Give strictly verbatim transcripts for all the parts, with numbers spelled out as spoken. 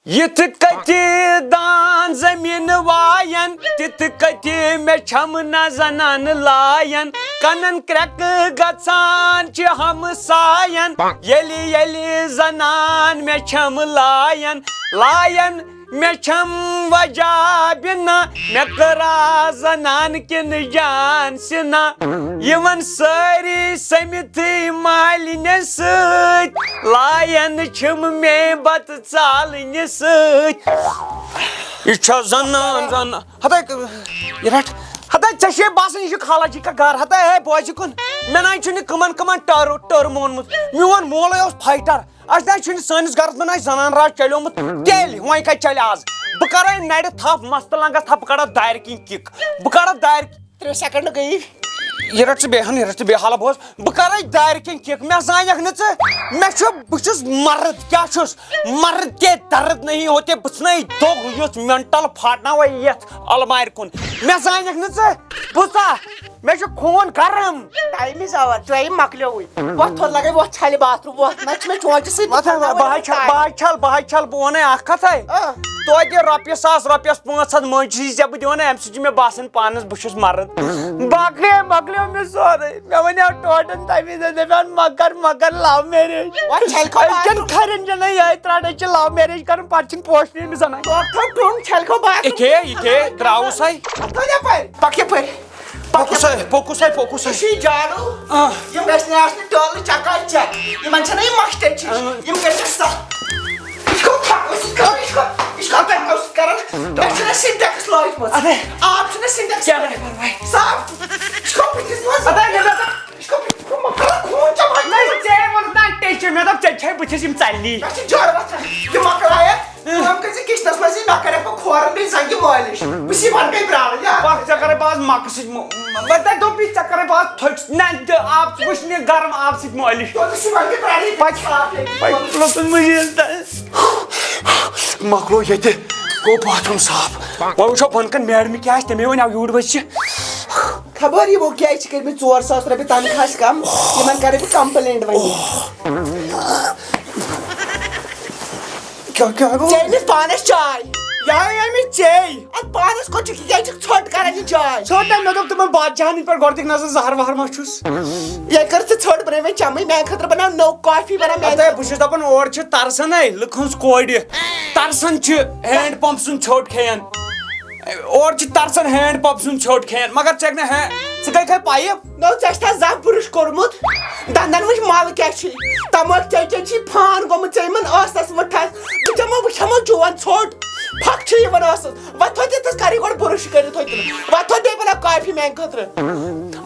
یِتھ کٔتھِ دان زٔمیٖن وایَن، تِتھ کٔتھِ مےٚ چھَم نہ زنان لایَن۔ کَنَن کرٛٮ۪کہٕ گژھان چھِ ہمسایَن، ییٚلہِ ییٚلہِ زنان مےٚ چھَم لایَن، لایَن مےٚ چھَم وجہ بِنا، مےٚ کٔرا زنان کِنہٕ جان سِنا۔ یِمَن سٲری سٔمِتھٕے مالِنہِ سۭتۍ، لایَن چھِم مے بَتہٕ ژالنہِ سۭتۍ۔ یہِ چھا زنان، زنان؟ ہتا، یہِ رٹ۔ ہتا، ژےٚ چھے باسان، یہِ چھُ خالہ جی کا گھر۔ ہتا، ہے، بوزِ کُن۔ مےٚ ناے چھُنہٕ کٕمن کٕمن ٹٲرٕ، ٹٲرٕ مونمُت۔ میون مولے اوس فایٹر۔ اَسہِ ناے چھُنہٕ سٲنِس گھرس منٛز ناے زنان راج چلیومُت۔ تیٚلہِ، وۄنۍ کتہِ چلہِ آز؟ بہٕ کرے نرِ تھپھ، مستہٕ لنگس تھپھ، بہٕ کڑا دارِ کِنۍ کِک۔ بہٕ کڑا دارِ ترٛےٚ سیکنڈ گٔیی۔ یہِ رٹ ژٕ بیٚیہِ ہن، یہِ رٹ ژٕ بیٚیہِ حالہ بوز۔ بہٕ کرے دارِ کِنۍ کِک، مےٚ زانیکھ نہٕ ژٕ۔ مےٚ چھُ، بہٕ چھُس مرد، کیٛاہ چھُس؟ مرد کے درد نہیں ہوتے، بہٕ ژھٕنے دوٚگ یُتھ مینٹل پھاٹناوے یتھ المارِ کُن۔ مےٚ زانیکھ نہٕ ژٕ، بوٗزتھا؟ مےٚ چھُ خوٗن گرم۔ ٹایم از اوور، ٹایم مۄکلیووُے۔ وۄتھ تھوٚد لگے، وۄتھ چھلہِ باتھ روٗم، وۄتھ۔ نہ چھُ مےٚ چونچہِ سۭتۍ وۄتھ حظ، بہٕ حظ چھل، بہٕ حظ چھل، بہٕ حظ چھل بہٕ حظ چھل، بہٕ وَنے اَکھ کَتھ ہے۔ آ۔ توتہِ رۄپیہِ ساس، رۄپیَس پانٛژھ ہَتھ مٔنٛزۍ چھِ ژےٚ بہٕ دِوان، اَمہِ سۭتۍ چھُ مےٚ باسان پانَس بہٕ چھُس مَران۔ باقٕے مۄکلیو مےٚ سورُے۔ مےٚ وَنیو ٹوٹَن تَمہِ وِزِ، دَپیٛاون، "مَہ کَر، مَہ کَر love marriage۔ وۄنۍ چھَلہِ کھۄ أزکٮ۪ن باتھ روٗم۔ کھَرٮ۪ن چھَنہٕ یِہوٚے ترٛٹھ، أسۍ چھِ love marriage کَران، پَتہٕ چھِنہٕ پوشنٕے أمِس اَنان۔" ٹوٹھ تھوٚو ٹوٚن چھَلہِ کھۄ باتھ روٗم۔ یِتھے، یِتھے درٛاوُس ہے۔ اَتھ کَتہِ یَپٲرۍ؟ پَکھ یَپٲرۍ۔ پَکھ یَپٲرۍ۔ پوٚکُس ہے، پوٚکُس ہے۔ یہِ چھُے جاڈو۔ آ۔ یِم گژھِ نہٕ آسنہِ ٹٲلہٕ چکا چک۔ یِمن چھَنہ یہِ مَچھِ ٹٔچ ہِش۔ اۭں۔ یِم کٔرۍ زِ صاف۔ یہِ چھُ کھۄ-، یہِ چھُ کھۄ-، یہِ چھُ کھۄ-، یہِ چھُ کھۄ-، کھۄ-، کھۄ-، کران۔ تۄہہِ چھُنہ سِنٹیکٕس لٲجمٕژ؟ اَدے۔ آب چھُنہ سِنٹیکٕس کیٛاہ لٲجمٕژ؟ کران؟ صاف۔ یہِ چھُ کھۄ بٕتھِس منٛز۔ اَدے، مےٚ دوٚپ، یہِ چھُ کھۄ بٕتھِس منٛز۔ مۄکلاو خوٗن چٮ۪وان۔ نہ، ژےٚ ووٚنُتھ نا ٹٔچ، مےٚ دوٚپ، ژےٚ چھے بٕتھِس یِم ژَلنی۔ مےٚ چھِ جۄرٕ وۄتھان۔ یہِ مۄکلایَکھ۔ کٲم کٔرۍ زِ کِچنَس منٛز یی، مےٚ کَرَکھ بہٕ کھورَن بیٚیہِ زَنٛگہِ مٲلِش۔ بہٕ چھُس یِمَن بیٚیہِ پرٛاران، یا۔ پَکھ ژےٚ کَرَے بہٕ آز مَکہٕ سۭتۍ مۄ-، مےٚ تۄہہِ دوٚپ یہِ ژےٚ کَرَے بہٕ آز تھٔج، نہ، تہٕ آب وٕچھ مےٚ گرم آب سۭتۍ مٲلِش۔ تۄہہِ چھُ یِمَن بیٚیہِ پرٛاران، یہِ پَکھ، صاف ییٚتہِ۔ پَکھ، لوٚتُن مٔنٛزۍ ییٚلہِ تام۔ مۄکلو ییٚتہِ، گوٚو باتھ روٗم صاف۔ وۄنۍ وٕچھو بۄنہٕ کَنہِ میڈمہِ کیٛاہ آسہِ، تَمے وَنہِ آو یوٗرۍ ؤسۍ۔ خبر یِمو کیٛازِ چھِ کٔرمٕتۍ ژور ساس رۄپیہِ تنخواہَس کم، یِمَن کَرٕ بہٕ complaint وۄنۍ۔ کیٛاہ، کیٛاہ گوٚو؟ ژےٚ أنِتھ پانَس چاے۔ یہِ ہاے أمِس چے۔ اَدٕ پانَس کوٚت چھُکھ، یہِ کیٛازِ چھُکھ ژھوٚٹ کَران یہِ چاے؟ ژھوٚٹ نہ، مےٚ دوٚپ تِمَن بادشاہَن ہِنٛدۍ پٲٹھۍ گۄڈٕ دِکھ نظر زَہر وَہر ما چھُس۔ یہِ کٔر ژٕ ژھوٚٹ بَنٲومٕژ چَمٕے، میٛانہِ خٲطرٕ بَناو نٔو کافی، بَناو میٛانہِ اَدٕ بہٕ چھُس دَپان اورٕ چھِ تَرسان ہے لُکہٕ ہٕنٛز کورِ، تَرسان چھِ ہینٛڈ پَمپ سُنٛد ژھوٚٹ کھٮ۪ن۔ اورٕ چھِ ترسان ہینڈ پمپ سُنٛد ژھیوٚٹ کھٮ۪ن، مگر ژےٚ نہٕ ہے، ژٕ گٔے کھے پایپ۔ نو، ژےٚ چھا زانٛہہ برش کوٚرمُت؟ دنٛدن وٕچھ مل کیٛاہ چھُے؟ تمٲکۍ ژےٚ کیٛاہ چھی فان گوٚمُت ژےٚ یِمن ٲسس مُٹھس؟ بہٕ چمو، بہٕ کھٮ۪مو چون ژھوٚٹ۔ پھکھ چھِ یِوان ٲسس۔ وۄتھو تہِ تس کری گۄڈٕ برش کٔرِتھ ہوٚتہِ۔ وۄتھو بیٚیہِ بناو کافی میانہِ خٲطرٕ۔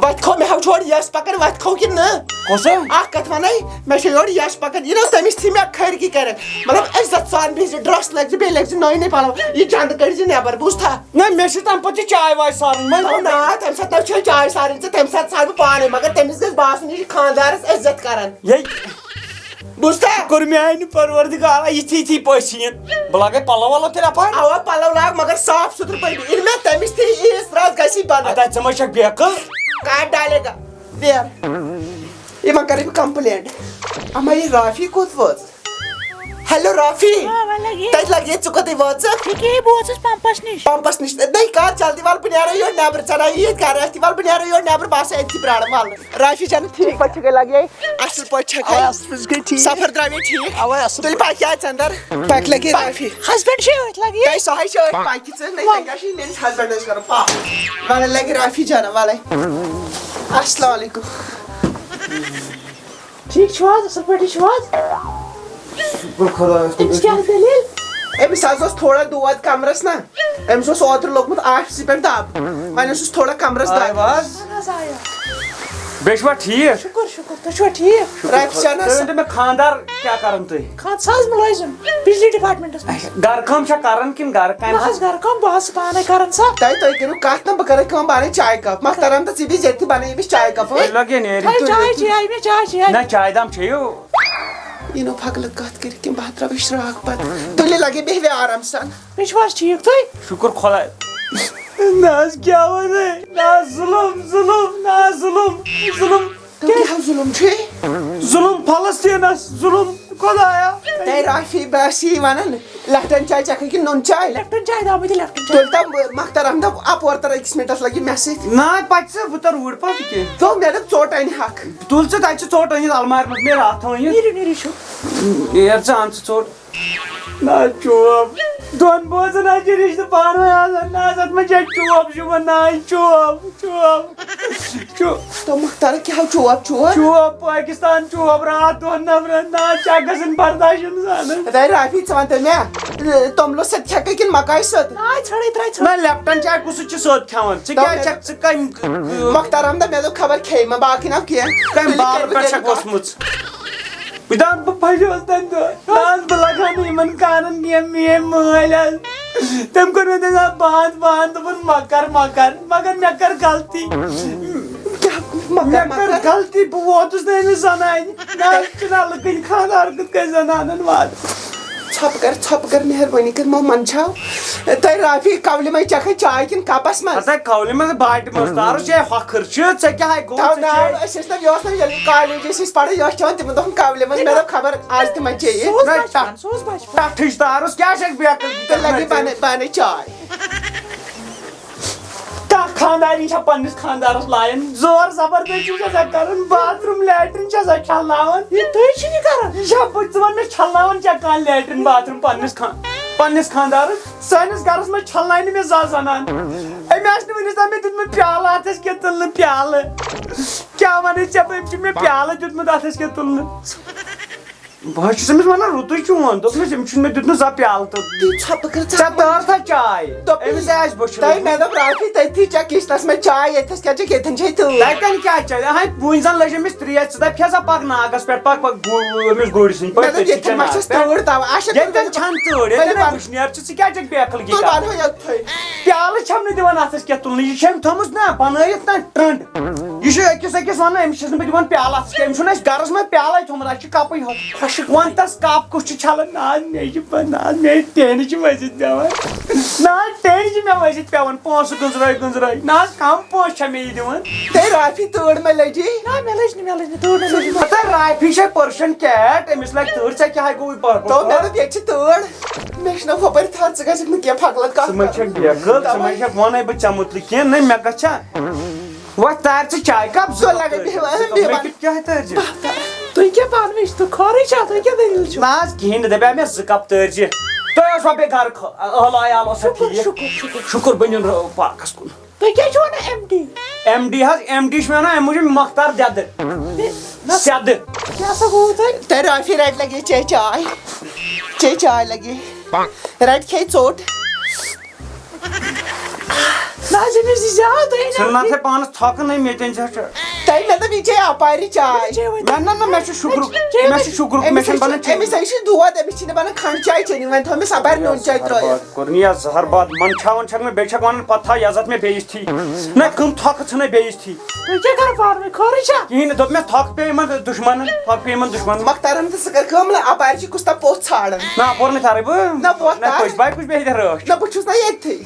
وۄتھو، مےٚ ہاو چھوڑ یس پکان، وۄتھو کِنہٕ نہٕ؟ کۄسہٕ؟ اکھ کتھ ونے، مےٚ چھےٚ یورٕ یس پکان۔ یہِ نہ تٔمِس تھی مےٚ کھرکی کران۔ مطلب عزت سان بِہزِ، ڈرس لٲگزِ، بیٚیہِ لٲگزِ نٔے نٔے پلو۔ یہِ جنٛد کٔڑزِ نٮ۪بر، بوٗزتھا؟ نہ، مےٚ چھِ تَمہِ پَتہٕ تہِ چاے واے سارٕنۍ۔ وۄنۍ تھاو نا، تَمہِ ساتہٕ نہ چھے چاے سارٕنۍ ژےٚ، تَمہِ ساتہٕ سارٕ بہٕ پانَے، مگر تٔمِس گژھِ باسُن، یہِ چھِ خانٛدارَس عزت کران۔ یے، بوٗزتھا؟ کوٚر میٛانہِ پروردگارا یِتھی یِتھی پٲٹھۍ یِن۔ بہٕ لاگَے پَلو وَلو تیٚلہِ اَپٲرۍ۔ اَوا، پَلو لاگ، مگر صاف سُتھرٕ پٲٹھۍ۔ ییٚلہِ مےٚ تٔمِس تھی عیٖز پرٛٮ۪س گژھی بَنُن۔ اَدٕ ژٕ ما چھَکھ بیقٕل؟ کَر ڈالے گا؟ ویر۔ یِمَن کَرٕ بہٕ complaint۔ اَما یہِ رافی کوٚت وٲژ؟ ہیلو رافی۔ آ، وۄنۍ لگے۔ تَتہِ لگے، ژٕ کوٚتٕے وٲژٕکھ؟ یہِ کیٛاہ، بہٕ اوسُس پمپس نِش۔ پمپس نِش۔ نَے کر جلدی، وَل بہٕ نیرے یور نٮ۪بر، ژٕ نَے ییٚتہِ کر ٲسۍ تہِ، وَل بہٕ نیرے یور نٮ۪بر، بہٕ آسہٕ أتھی پرٛاران، وَل۔ رافی جان، ٹھیٖک پٲٹھۍ چھُکھے لگے؟ اَصٕل پٲٹھۍ چھَکھے؟ اَوَے، اَصٕل پٲٹھۍ چھُکھے ٹھیٖک؟ سفر درٛاوے ٹھیٖک؟ اَوَے، اَصٕل تُلہِ پٲٹھۍ۔ پَکھ یہِ اَژِ اَندر۔ پَکھ لگے پَکھ۔ رافی۔ Husband چھُ أتھۍ لگے۔ تۄہہِ سۄ ہے چھِ أتھۍ پَکہِ ژٕ، نَے وَل۔ تۄہہِ کیٛاہ چھُ یہِ میٛٲنِس husbandس کَرُن؟ پَکھ۔ وَلہٕ لگے رافی جان، وَلَے۔ السلام علیکم۔ ٹھیٖک چھِو حظ؟ اَصٕل پٲٹھۍ چھِو حظ؟ شُکُر خۄدایَس کُن۔ أمِس کیٛاہ حظ دٔلیٖل؟ أمِس حظ اوس تھوڑا دود کَمرَس نا۔ أمِس اوس اوترٕ لوٚگمُت آفسہِ پٮ۪ٹھ دَب۔ وۄنۍ اوسُس تھوڑا کَمرَس آے دَگ۔ واز؟ اَہَن حظ، آے۔ بیٚیہِ چھِوا ٹھیٖک؟ شُکُر، شُکُر۔ تُہۍ چھِوا ٹھیٖک؟ رۄپیہِ شےٚ نہ تُہۍ سا۔ ؤنۍ تو مےٚ، خانٛدار کیٛاہ کَران تُہۍ؟ خانٛدار سا حظ مُلٲزِم، بجلی departmentس منٛز۔ گَرٕ کٲم چھا کَران کِنہٕ گَرٕ کامہِ؟ نہ حظ، گَرٕ کٲم بہٕ حظ چھَس پانَے کَران سا۔ تۄہہِ، تُہۍ کٔرِو کَتھ نہ، بہٕ کَرٕ کٲم، بہٕ اَنَے چاے کَپ۔ مۄخترم تہٕ ژٕ بِہِو ییٚتہِ، بَنٲیِو أمِس چاے کَپ، ہٕنٛہ؟ ہے، لَگے نیرِ۔ ہے، چاے چیٚیہِ، مےٚ چاے چیٚیہِ۔ نہ، چاے دام چیٚیِو۔ یہِ نہٕ پھۄکہٕ لَد کَتھ کٔرِتھ کِنہٕ بہٕ ہا ترٛاوٕ شرٛاکھ پَتہٕ۔ تُلہِ لَگے بیٚہوے آرام سان۔ بیٚیہِ چھِو حظ ٹھیٖک تُہۍ؟ شُکُر خۄدایَس۔ نہ حظ، کیٛاہ وَنَے؟ نہ حظ، ظُلُم، ظُلُم، نہ حظ، ظُلُم، ظُلُم۔ تُہۍ کیٛاہ حظ ظُلُم چھُے؟ ظُلُم فلسطیٖنَس، ظُلُم۔ خۄدایا۔ تۄہہِ رافی، بہٕ ٲسٕس یی وَنان، لیپٹن چاے چکھٕے کِنہٕ نُن چاے؟ لیپٹن چاے دامٕتۍ، لیپٹن چاے۔ تُلۍ تَو مۄختار احمد اَپور تہٕ أکِس مِنٹَس لَگہِ مےٚ سۭتۍ۔ نہ، پَتہٕ ژٕ، بہٕ تَرٕ اوٗرۍ پَتہٕ کینٛہہ۔ گوٚو، مےٚ دوٚپ، ژوٚٹ اَنہِ ہاکھ۔ تُل ژٕ، تَتہِ چھِ ژوٚٹ أنِتھ اَلمارِ منٛز، مےٚ راتھ تھٲومٕژ۔ نیٖرِو، نیٖرِو، چھُو۔ ییر ژٕ اَن ژٕ ژوٚٹ۔ نہ، چوب۔ دۄن بٲژن حظ چھِ رِشتہٕ پانہٕ ؤنۍ آسان۔ نہ حظ، اَتھ منٛز چھےٚ چوب شوٗبان۔ نہ، چوب، چوب، چوب۔ تو مختار کیٛاہ چوب، چوب؟ چوب، پٲکِستان چوب، راتھ دۄن نفرن۔ نہ حظ، چھےٚ گژھان برداش اِنسانس۔ ہے رافی، ژٕ وَن تہٕ مےٚ، توٚملہٕ سۭتۍ کھٮ۪کھٕ کِنہٕ مکایہِ سۭتۍ؟ نہ، ژھٮ۪ڑے ترٛاے ژھٮ۪ڑ۔ نہ، لیپٹن چاے کُس چھُ سۭتۍ کھٮ۪وان؟ ژٕ کیٛازِ چھَکھ، ژٕ کَمہِ مختار احمد، مےٚ دوٚپ خبر کھیٚیہِ ما باقٕے نہ کینٛہہ۔ کَمہِ تُلہِ بالہٕ کٔرۍ پٮ۪ٹھ مےٚ چھَکھ دِکا۔ ؤژھمٕژ؟ بہٕ دَپہٕ، بہٕ پھَسیوس تَمہِ دۄہ۔ نہ حظ، بہٕ لَگہٕ ہا نہٕ یِمَن کارَن کینٛہہ۔ میٛٲنۍ مٲلۍ حظ، تٔمۍ کوٚر مےٚ تَمہِ دۄہ بنٛد، بنٛد، دوٚپُن، "مہ کَر، مہ کَر۔" مگر مےٚ کٔر غلطی۔ کیٛاہ مہ کَر، مےٚ مہ کٔر کَر؟ غلطی، بہٕ ووتُس نہٕ أمِس زَنانہِ۔ نہ حظ، چھُنہ لُکٕنۍ خانٛدار کِتھ کٔنۍ زَنانَن واتان۔ ژھۄپہٕ کَر، ژھۄپہٕ کَر، مہربٲنی کٔرِتھ مہ منٛدچھاو۔ تۄہہِ رافی کولہِ منٛز چَکھٕے چاے کِنہٕ کَپَس منٛز؟ ہَتہٕ کولہِ منٛز باٹہِ منٛز، تارُس چھے ہۄکھٕر چھِ، ژےٚ کیٛاہ گوٚو؟ تَو ژےٚ ناو، چھے أسۍ ٲسۍ نہ، یہِ اوس نہ ییٚلہِ کالیج ٲسۍ أسۍ پَران، یہِ اوس چٮ۪وان تِمَن دۄہَن کولہِ منٛز، مےٚ دوٚپ خبر آز تہِ ما چیٚیہِ۔ سُہ اوس نہ، بچپن، سُہ اوس بچپن۔ ٹَٹھٕج تارُس کیٛاہ چھَکھ بیکٕل؟ تیٚلہِ لَگہِ بَنہٕ، بَنہٕ چاے۔ کانٛہہ خانٛدارِنۍ چھا پننِس خانٛدارس لایان؟ زور زبردستی چھا سۄ کران؟ باتھ روٗم لیٹرِن چھا سۄ چھلناوان؟ یہِ تُہۍ چھِو یہِ کران؟ یہِ چھا بہٕ، ژٕ وَن مےٚ، چھلناوان چھا کانٛہہ لیٹرِن باتھ روٗم پننِس خان-، پننِس خانٛدارس؟ سٲنِس گرس منٛز چھلناوِ نہٕ مےٚ زانٛہہ زنان۔ أمۍ آسہِ نہٕ وُنیُک تام مےٚ دیُتمُت پیالہٕ اَتھس کیٚتھ تُلنہٕ پیالہٕ۔ کیٛاہ وَنَے ژےٚ بہٕ، أمۍ چھُ مےٚ پیالہٕ دیُتمُت اَتھس کیٚتھ تُلنہٕ۔ بہٕ حظ چھُس أمِس وَنان، رُتُے چھُ ووٚن۔ دوٚپمَس، أمِس چھُنہٕ مےٚ دیُتمُت زانٛہہ پیالہٕ تہٕ۔ ژھۄپہٕ کٔرِتھ ژےٚ ژھۄپہٕ۔ تٲر تھا چاے؟ دوٚپُن، أمِس آسہِ بٔچھِتھ تۄہہِ مےٚ دوٚپ راتھٕے تٔتھی چا کِچنَس منٛز چاے، ییٚتھَس کیٛاہ چھِ، ییٚتھٮ۪ن چھے تۭر۔ تَتٮ۪ن کیٛاہ چاے؟ ہاے، وٕنۍ زَن لٔج أمِس ترٛیش، ژٕ دَپہِ کھےٚ سا پَکھ ناگَس پٮ۪ٹھ، پَکھ، پَکھ، گُ-، أمِس گُرۍ سٕنٛدۍ مےٚ پٲٹھۍ، دوٚپ، تٔتھی ییٚتھٮ۪ن ما کَنارَس چھَس پٮ۪ٹھ۔ تۭر تَوٕ؟ اچھا، ییٚتٮ۪ن تُلِو۔ چھَنہٕ تۭر، ییٚتٮ۪ن ؤلِو ہے وٕچھ، نیر ژٕ، ژٕ کیٛازِ چھَکھ بیکٕل گی تُہۍ کَران؟ وَنہو یوٚتھُے۔ پیالہٕ چھَم نہٕ دِوان اَتھَس کیٚتھ تُلنہٕ، یہِ چھَم تھٲومٕژ نا بَنٲیِتھ نا ٹرٛنٛڈ۔ یہِ چھُ أکِس أکِس وَنان، أمِس چھَس نہٕ بہٕ دِوان پیالہٕ اَتھَس کیٚتھ، أمِس چھُنہٕ اَسہِ گَرَس منٛز پیالَے تھوٚمُت، اَسہِ چھُ کَپٕے ہوت۔ خۄشِک۔ وَن تَس کَپ کُس چھُ چھَلان؟ نہ حظ، مےٚ چھِ پَے، نہ حظ، مےٚ ٹٮ۪نٛڈ چھِ ؤسِتھ پٮ۪وان۔ نہ حظ، ٹٮ۪نٛڈ چھِ مےٚ ؤسِتھ پٮ۪وان، پونٛسہٕ گُنٛزرٲے گُنٛزرٲے۔ نہ حظ، کَم پونٛسہٕ چھےٚ مےٚ یہِ دِوان۔ تیٚلہِ رافی تۭر مہ لٔجی؟ نہ، مےٚ لٔج نہٕ، مےٚ لٔج نہٕ تۭر، مےٚ لٔج نہٕ۔ ہَتا رافی چھےٚ پٔرشَن کیٹ، أمِس لَگہِ تۭر، ژےٚ کیٛاہ گوٚوُے پَرٕ پَرٕ؟ تو مےٚ دوٚپ، ییٚتہِ چھِ تۭر۔ مےٚ چھِنہ ہۄپٲرۍ تھَر، ژٕ گژھکھ نہٕ کینٛہہ پھۄکلَت کَتھ ژٕ ما کَرُن۔ چھَکھ بیکٕل، ژٕ ما تَوَے۔ چھَکھ وَنَے بہٕ ژےٚ مُتلِق کینٛہہ، نہ مےٚ گژھِ۔ وۄتھ تارِ ژٕ چاے کپ زٕ ژٕ کپ لگے تٲرۍ زِ۔ بیٚہوان، زٕ کپ۔ بیٚہوان۔ مےٚ کیُتھ کیٛاہ تارِ زِ؟ تُہۍ کیٛاہ پانہٕ ؤنۍ چھِو؟ خٲرٕے چھا؟ تُہۍ کیٛاہ دٔلیٖل چھُو؟ نہ حظ کِہیٖنۍ نہٕ، دَپیٛاو مےٚ زٕ کپ تٲرۍ زِ۔ تُہۍ ٲسوا بیٚیہِ گرٕ خٲ-، اہل عیال اوسا شُکُر، ٹھیٖک؟ شُکُر، شُکُر۔ شُکُر بہٕ نیُن رو-، پارکس کُن۔ تُہۍ کیٛاہ چھِو وَنان ایم ڈی؟ ایم ڈی حظ، ایم ڈی چھِ مےٚ وَنان اَمہِ موٗجوٗب مۄختار دٮ۪دٕ۔ نہ، سیٚدٕ۔ کیٛاہ سا گوٚو تۄہہِ؟ تۄہہِ رافی رَٹہِ لگے چے چاے۔ چے چاے لگے۔ رَٹہِ کھے ژوٚٹ۔ نہ حظ، أمِس چھِ زیادٕ، تُہۍ ژٕ نہ نہ تھٲے پانَس تھۄکہٕ نَے مےٚ تہِ چھےٚ۔ تۄہہِ مےٚ دوٚپ، یہِ چے اَپارِ چاے۔ چے وۄنۍ۔ نہ، نہ، نہ، مےٚ چھُ شُگرُک، چے مےٚ وۄنۍ۔ چھُ شُگرُک، مےٚ أمِس چھَنہٕ ہے بَنان چھُ، چے۔ أمِس ہے چھُ دود، أمِس چھِنہٕ بَنان کھنٛڈ چاے چیٚنی، وۄنۍ تھٲو مےٚ اَپارِ نوٗن چاے ترٛٲیِتھ۔ کوٚر نہٕ یہِ زَہر باد، منٛدچھاوان چھَکھ مےٚ، بیٚیہِ چھَکھ وَنان پَتہٕ تھاو عزت مےٚ بیٚیِس تھی۔ نہ، کٕم تھۄکہٕ ژھٕنَے بیٚیِس تھی۔ تُہۍ کیٛاہ کَران پانہٕ ؤنۍ؟ خٲرٕے چھا؟ کِہیٖنۍ نہٕ، دوٚپ مےٚ تھۄکہٕ پیٚیہِ یِمَن دُشمَنَن، تھۄکہٕ پیٚیہِ یِمَن دُشمَنَن۔ مۄختار احمد، ژٕ کَر کٲم، نہ، اَپارِ چھِ کُس تام پوٚژھ ژھانٛڈان۔ نہ، اَپور نہٕ تَرَے بہٕ۔ نہ، پوٚژھ نہ، تَر۔ پٔژھۍ باے کُس بیٚہہِ تہِ رٲچھ۔ نہ، بہٕ چھُس نہ ییٚتھٕے۔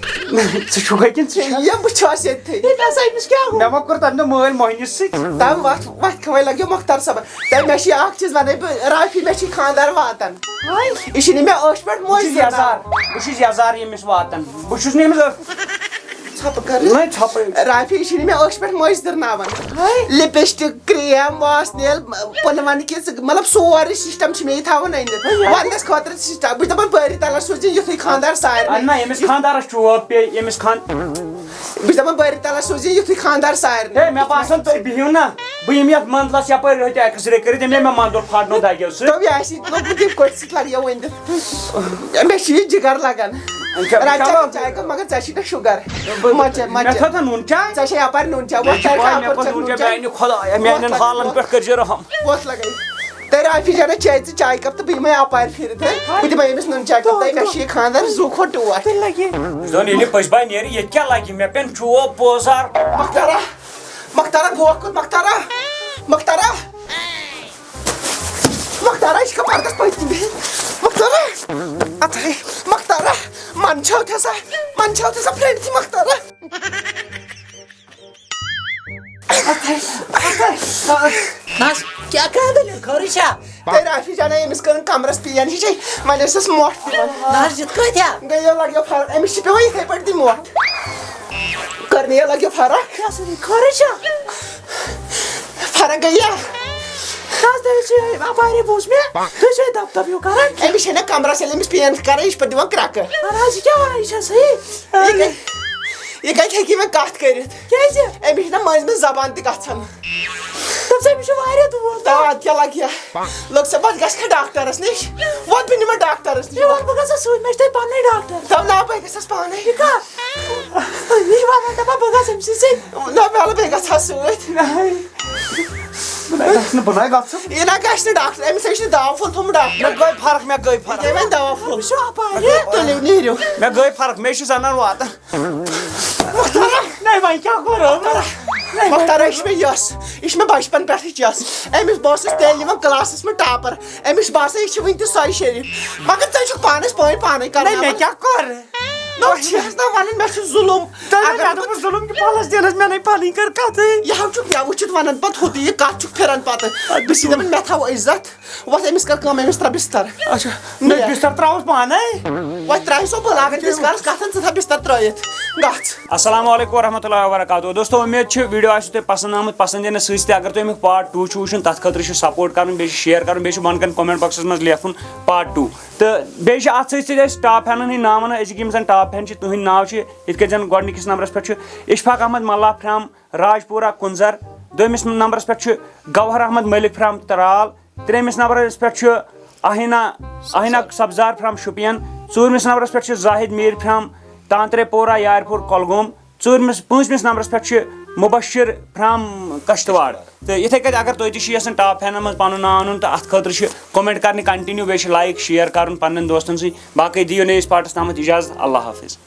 ژٕ چھُکھے کِنہٕ ژٕ چھُکھ؟ یہِ بہٕ چھَس ییٚتھٕے۔ ہے، مےٚ سا أمِس کیٛاہ گوٚو؟ مےٚ ما کوٚر تَمہِ دۄہ مٲلۍ موہنِس سۭتۍ؟ تَمہِ وَتھ، وَتھِ کھَوَے لَگیو مۄختار صٲبَن۔ تَمہِ مےٚ چھِ اَکھ چیٖز وَنَے بہٕ، رافی، مےٚ چھِ خانٛدار واتان۔ ہاے۔ یہِ چھِنہٕ مےٚ أچھ پٮ۪ٹھ بہٕ چھُس موجہِ یَزار، دِوان۔ بہٕ چھُس یَزار ییٚمِس واتان۔ بہٕ چھُس نہٕ أمِس أچھ ژھۄپہٕ کٔرٕتھ۔ نہ، ژھۄپہٕ۔ رافی، یہِ چھِنہٕ مےٚ أچھ پٮ۪ٹھ مٔجۍ دٕرناوان۔ ہاے۔ لِپسٹِک، کرٛیم، واسنیل، پٕنہٕ وَنہٕ کہِ ژٕ، مطلب، سورُے سِسٹَم چھِ مےٚ یہِ تھاوُن أنِتھ۔ ہاے۔ وَندَس خٲطرٕ سِسٹَم۔ بہٕ چھُس دَپان، بٲری تَلَس سوٗزِو یُتھُے خانٛدار سارنٕے۔ اَدٕ نہ، ییٚمِس خانٛدارَس چوب پیٚیہِ، ییٚمِس خان-، بہٕ چھُس دَپان، بٲری تَلَس سوٗزِو یُتھُے خانٛدار سارنٕے۔ ہے، مےٚ باسان، تُہۍ بِہِو نہ، بہٕ یِمہٕ یَتھ مَندلَس یَپٲرۍ أتھۍ X-ray کٔرِتھ، ییٚمہِ مےٚ مَندُل پھاٹنوو دَگیو سۭتۍ۔ دوٚپ، یہِ آسہِ لوٚگمُت ییٚمہِ کۄٹھِ سۭتۍ لَگیو ؤنِتھ۔ مےٚ چھُ یہِ جِگر لَگان۔ اچھا، رَنہِ چلو۔ چاے، چاے کَپ، مگر ژےٚ چھُے نہ شُگر۔ بہٕ، مَچے، مےٚ مَچے۔ تھٲو تھا نوٗن چاے؟ ژےٚ چھے یَپارِ نوٗن چاے۔ مےٚ وۄتھ چھِ تارِ پاے، مےٚ کھۄتہٕ نوٗن چاے، چاے۔ میٛانہِ خۄدایا، میٛانٮ۪ن وۄتھ لَگے۔ حالَن پٮ۪ٹھ کٔرۍ زِ رحم۔ وۄتھ لَگے۔ تۄہہِ رافی جانہ چاے ژٕ چاے کَپ تہٕ بہٕ یِمَے اَپارِ پھِرِتھ، ہہ؟ بہٕ دِمَے أمِس نوٗن چاے کَپ۔ تۄہہِ مےٚ چھُ یہِ خانٛدَر زُو کھۄتہٕ ٹوٹھ۔ تُہۍ لَگے۔ زَن ییٚلہِ پٔژھۍ باے نیرِ، ییٚتہِ کیٛاہ لَگہِ؟ مےٚ پٮ۪ن چوب پوزار۔ مۄختارا، مۄختارا، بوکھ کوٚت مۄختارا؟ مۄختارا۔ مۄختارا، یہِ چھِ کَپَردَس پٔتۍ کِنۍ بِہِتھ۔ مۄختارا، اَتھَے، مۄختارا، مَن چھَو تھَسا، مَن چھَو تھَسا فرٛٮ۪نٛڈ تہِ مۄختارا۔ اَتھَے، اَتھَے۔ نہ حظ، کیٛاہ، کیٛاہ دٔلیٖل؟ خٲرٕے چھا؟ تہٕ رافی جانا أمِس کٔرٕن کمرس پین ہِش، وۄنۍ ٲسٕس مۄٹھ دِوان۔ نرجت کۭتیٛاہ؟ گٔیو لگیو فرق، أمِس چھِ پیوان یِتھے پٲٹھۍ دِنۍ مۄٹھ۔ کٔر مےٚ یہِ لگیو فرق؟ کیٛاہ سا گٔے؟ خٲرٕے چھا؟ فرق گٔیہ؟ نہ حظ، تُہۍ چھِو اپارے بوٗز مےٚ، تُہۍ چھِو دب دب ہیوٗ کران۔ أمِس چھےٚ نہ کمرس ییٚلہِ أمِس پین کران، یہِ چھِ پتہٕ دِوان کرٛکہٕ۔ اہن حظ، یہِ کیٛاہ ونان، یہِ چھا صحیح؟ یہِ کتہِ، یہِ کتہِ ہیٚکہِ مےٚ کتھ کٔرِتھ؟ کیٛازِ؟ أمِس چھِ نہ مٔنٛزۍ مٔنٛزۍ زبان تہِ گژھان۔ دَپ سا، أمِس چھُ واریاہ دود۔ آ، اَدٕ کیٛاہ لگہِ ہا؟ لوٚگ سا، وۄنۍ گژھِ کھا ڈاکٹرس نِش؟ وۄنۍ بہٕ نِمہٕ ڈاکٹرس نِش۔ ہے، وۄنۍ بہٕ گژھٕ سۭتۍ، مےٚ چھِ تَتہِ پننُے ڈاکٹر۔ دَپ نہ، بہٕ گژھس پانے۔ یہِ کَر؟ یہِ چھُ وَنان، دَپان، بہٕ گژھٕ أمۍ سٕے سۭتۍ۔ نہ، مےٚ وَلہٕ بیٚیہِ گژھٕ ہا سۭتۍ۔ نہ۔ بہٕ نَے گژھٕ نہٕ، بہٕ نَے گژھٕ۔ یہِ نہ گژھِ نہٕ ڈاکٹر، أمِس ہے چھُ دوا پھوٚل تھوٚمُت ڈاکٹر۔ مےٚ گٔے فرق، مےٚ گٔے فرق۔ یہِ وۄنۍ دوا پھوٚل۔ یہِ چھُ اَپارِ۔ تُلِو، نیٖرِو۔ مےٚ گٔے فرق، مےٚ چھُ زنان واتان۔ مۄختارا۔ نَے، وۄنۍ کیٛاہ کوٚرُم؟ مۄختارا، یہِ چھِ مےٚ یَس، یہِ چھِ مےٚ بچپن پٮ۪ٹھٕچ یَس۔ أمِس، بہٕ اوسُس تیٚلہِ یِوان کلاسس منٛز ٹاپر۔ أمِس چھُ باسان، یہِ چھِ وٕنہِ تہِ سۄے شریٖف۔ مگر ژٕ چھُکھ پانس پٲنۍ پانَے کران۔ نَے، مےٚ کیٛاہ کوٚر؟ نہ، ژٕ چھَکھ نہ وَنان، مےٚ چھُ ظُلُم۔ تۄہہِ اگر نَے مےٚ دوٚپُس ظُلُم کہِ پھلس دِنس، مےٚ نَے پنٕنۍ کٔر کَتھٕے۔ یہِ ہا چھُکھ مےٚ وٕچھِتھ وَنان پَتہٕ ہُتُے، یہِ کَتھ چھُکھ پھِران پَتہٕ۔ بہٕ چھُس دَپان، مےٚ تھاو عزت۔ وۄتھ، أمِس کر کٲم، أمِس ترٛاو بستر۔ اچھا، نہ، نیر۔ بستر ترٛاوُس پانے۔ وۄتھ ترٛاوِ سۄ بہٕ لاگن تیٖتِس کالس کتھن، ژٕ تھاو بستر ترٛٲیِتھ۔ گژھ۔ السلام علیکم ورحمۃ اللہ وبرکاتہ۔ دوستو، امید چھِ video آسِوٕ تۄہہِ پسند آمُت۔ پسند یِنہٕ سۭتۍ سۭتۍ اگر تُہۍ امیُک part two چھِو وٕچھُن، تتھ خٲطرٕ چھُ support کرُن، بیٚیہِ چھُ share کرُن، بیٚیہِ چھُ بۄنہٕ کَنہِ comment boxس منٛز لیکھُن part two۔ تہٕ بیٚیہِ چھِ اتھ سۭتۍ سۭتۍ أسۍ top fanن ہٕنٛدۍ ناو ونان۔ أزِکۍ یِم زن top fan چھِ، تُہنٛدۍ ناو چھِ یِتھ کٔنۍ زن گۄڈٕنِکِس نمبرس پٮ۪ٹھ چھُ اشفاق احمد ملا from راجپورہ کُنزر، دوٚیمِس نمبرس پٮ۪ٹھ چھُ گوہر احمد ملک from ترال، ترٛیٚیمِس نمبرس پٮ۪ٹھ چھُ آہینا، آہینا سبزار from شُپین، ژوٗرمِس نمبرس پٮ۪ٹھ چھُ زاہد میٖر from تانترے پورہ یارپور کۄلگوم، ژوٗرمِس، پٲنٛژمِس نمبرس پٮ۪ٹھ چھُ مُبشر from کشتواڑ۔ تہٕ یِتھے کٔنۍ اگر تُہۍ تہِ چھِو یژھان top fanن منٛز پنُن ناو اَنُن، تہٕ اتھ خٲطرٕ چھُ comment کرنہِ continue، بیٚیہِ چھُ like share کرُن پننٮ۪ن دوستن سۭتۍ۔ باقٕے دِیِو نٔیِس partس تامتھ اجازت، اللہ حافظ۔